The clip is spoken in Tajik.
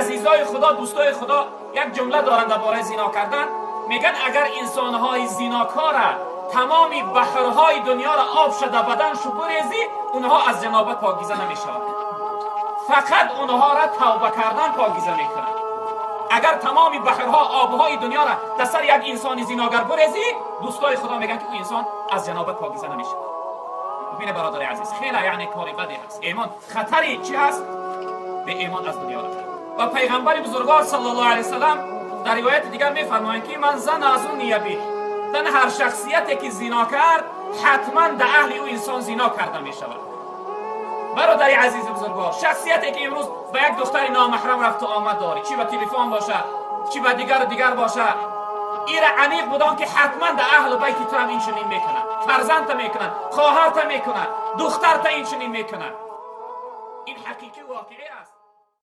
Азизои Худо, дӯстои Худо як ҷумла доранд дар бораи зино кардан. Мегӯянд, агар инсонҳои зинокора тамоми баҳрҳои дунёро об шуда баданшу бурезӣ, онҳо аз ҷанобат покиза намешаванд. Фақат онҳоро тавба кардан покиза мекунад. Агар тамоми баҳрҳо, обҳои дунёро дар сари як инсони зиногар бурезӣ, дӯстои Худо мегӯянд, ки ӯ инсон аз ҷанобат покиза намешавад. Бибине, бародари азиз, хеле яъне кори баде ҳаст. Имон хатари чӣ ҳаст? Беимон аз дунё рафт. Ва пайғамбари бузургвор саллаллоҳу алайҳи васаллам дар ривояти дигар мефармоянд, ки ман зана зуния биҳ, тан ҳар шахсияте ки зино кард, ҳатман дар аҳли ӯ инсон зино карда мешавад. Бародари азизи бузургвор, шахсияте ки имрӯз ба як духтари номаҳрам рафту омад дорӣ, чӣ ба телефон бошад, чӣ ба дигару дигар бошад, ира аниқ будон, ки ҳатман дар аҳлу байти ту ҳам инчунин мекунад, фарзандта мекунад, хоҳарта мекунад, духтарта инчунин мекунад. Ин ҳақиқӣ воқеӣ аст.